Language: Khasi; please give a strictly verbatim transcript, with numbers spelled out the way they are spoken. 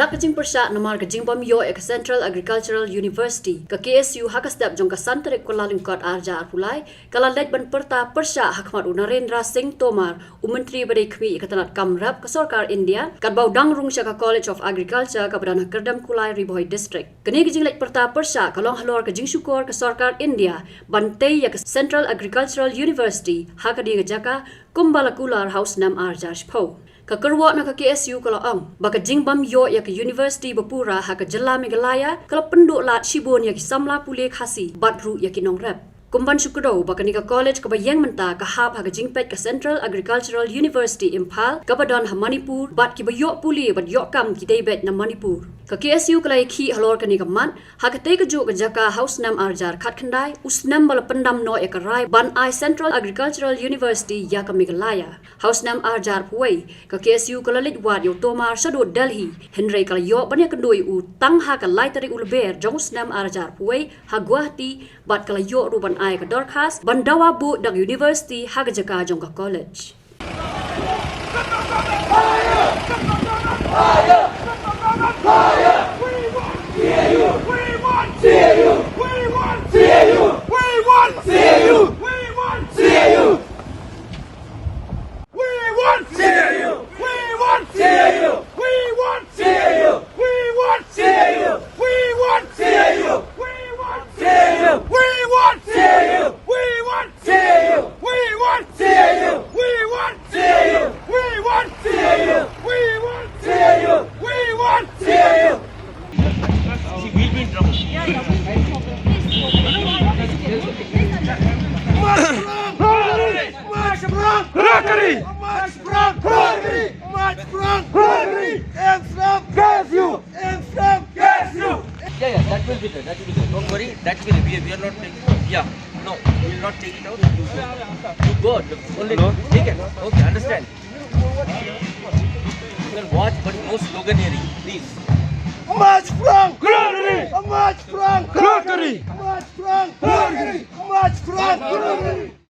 Ka jingpyrshah namar ka jingbym ïoh ïa ka Central Agricultural University, ka K S U ha ka step jong ka san tarik Kyllalyngkot ar hajar arphew lai ka la leit ban pyrta pyrshah ha khmat u Narendra Singh Tomar, u Myntri ba dei khmih ïa ka tnat kam rep ka sorkar India, katba u dang rung sha ka College of Agriculture kaba don ha Kyrdemkulai, Ri Bhoi District. Kane ka jingleit pyrta pyrshah ka long halor ka jingshukor ka sorkar India ban tei ïa ka Central Agricultural University ha kane ka jaka kumba la kular ha u snem ar hajar shiphew. Ka kyrwoh na ka K S U ka la ong ba ka jingbym ïoh ïa ka university ba pura ha ka jylla Meghalaya ka la pynduh lad shibun ïa ki samla pule Khasi bad ruh ïa ki nongrep. Kum ban shu kdew ba kane ka college kaba ïeng mynta ka hap ha ka jingpeit ka Central Agricultural University Imphal kaba don ha Manipur, bad kiba ïoh pule bad ïoh kam ki dei beit na Manipur. Ka K S U ka la ïakhih halor kane ka mat ha katei kajuh ka jaka ha u snem ar hajar khatkhyndai, u snem ba la pyndam noh ïa ka rai ban ai Central Agricultural University ïa ka Meghalaya. Ha u snem ar hajar arphew wei, ka K S U ka la leit wad ïa u Tomar shaduh Delhi, hynrei ka la ïoh ban ïakynduh ïa u tang ha ka lai tarik u Lber jong u snem ar hajar arphew wei ha Guwahati, bad ka la ïoh ruh ban ai ka dorkhas ban dawa buh da ka university ha ka jaka jong ka college. March Front! March Front! Rotary! March Front! Rotary! March Front! Rotary! Hands up! K S U! Hands up! K S U! Yeah, yeah, that will be there. That will be there. Don't worry. That will be. We are not taking. Yeah. No, we will not take it out. You go. You go. Only take it. Okay, understand. You can watch, but no sloganeering, please. March Front! Rotary! March Front! Rotary! March Front! Rotary! March Front! Rotary!